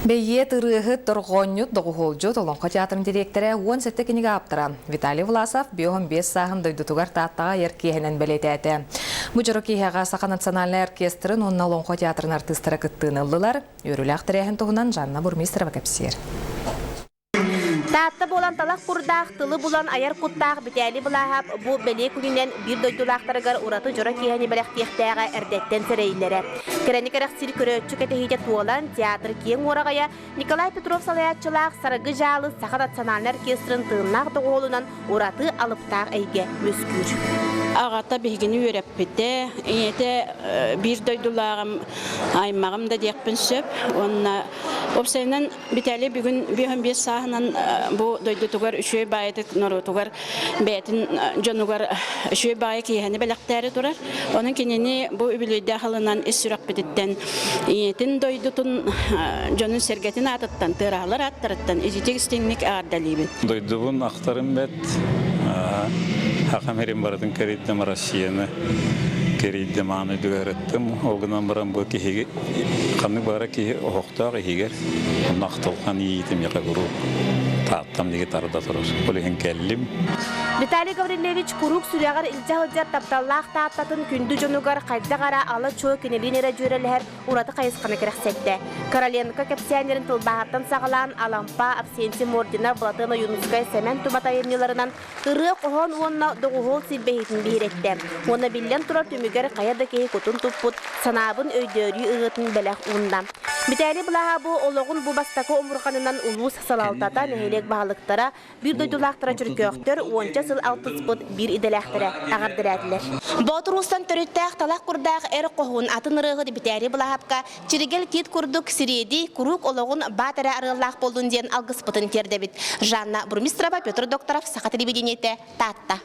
Бэйиэт, ырыаһыт, дорҕоонньут, доҕуһуолдьут, Олоҥхо театрын дириэктэрэ, 17 кинигэ ааптара Виталий Власов 55 сааһын дойдутугар Тааттаҕа айар киэһэнэн бэлиэтээтэ. Бу дьоро киэһэҕэ Саха национальнай оркестрын уонна Олоҥхо театрын артыыстара кыттыыны ыллылар. Үөрүүлээх тэрээһин туһунан Жанна Бурмистрова кэпсиир. Таатта буолан талах курдаах, тылы булан айар куттаах Битээлий Былааһап бу бэлиэ күнүнэн биир дойдулаахтарыгар ураты дьоро киэһэни бэлэхтиэхтээҕэ эрдэттэн сэрэйиллэрэ. Кэрэни кэрэхсиир көрөөччү кэтэһиитэ туолан, театр киэҥ уораҕайа Николай Петров салайааччылаах Саргы Дьаалы Саха национальнай оркестрын тыыннаах доҕуһуолунан ураты алыптаах эйгэ үөскүүр. Аҕата биһигини үөрэппитэ, ийэтэ биир дойдулааҕым, аймаҕым да диэхпин сөп. Уонна уопсайынан Виталий бүгүн 55 сааһынан бу дойдутугар үчүгэй баайытык норуотугар бэйэтин дьонугар үчүгэй баайы киэһэни бэлэхтээри турар. Онон кинини бу үбүлүөйдээх ылынан ис сүрэхпититтэн ийэтин дойдутун дьонун-сэргэтин аатыттан, тыараһалар ааттарыттан ититик истиҥник эҕэрдэлиибин. Дойдубун ахтарым бэт, хахам эрин барытын кэрийдим Россияны кэрийдим, аан дойдуга ырыттым. Ол гынан баран бу киһиги ханнык баара киһи оһохтоох иһигэр онно ахтылҕан иитим яха куруук Тааттам диги тарда турар. Ол иһин кэллим. Виталий Гаврильевич куруук сүрэҕэр илдьэ сылдьар тапталлаах Тааттатын күндү дьонугар хайдах эрэ ала-чуо кинилиин эрэ дьүөрэлэһэр ураты хайысханы кэрэхсэттэ. Короленко кэпсээннэрин тылбааһыттан саҕалаан Алампа, Авсентий Мординов, Былатыан Ойуунускай, Сэмэн Тумат айымньыларынан ырыа-хоһоон уонна доҕуһуол силбэһиитин биһирэттэ. Уонна биллэн турар түмүгэр хайа да киһи кутун туппут, санаабын өйдөөрүү ырыатын бэлэх уунна. Битээлий Былаһаабы олоҕун бу бастакы омурҕанынан улуус салалтата, нэһилиэк баһылыктара, биир дойдулаахтара чөркөөхтөр уонча сыл алтыспыт биир идэлээхтэрэ эҕэрдэлээтилэр. Боотур уустан төрүттээх талах курдаах эр хоһуун атын ырыаһыт Битээлий Былаһаапка Чиргэл тиит курдук сириэдий куруук олоҕун баат эрэ арыаллаах буоллун диэн алгыспытын тиэрдэбит. Жанна Бурмистрова, Петр Докторов, Саха телевидениетэ, Таатта.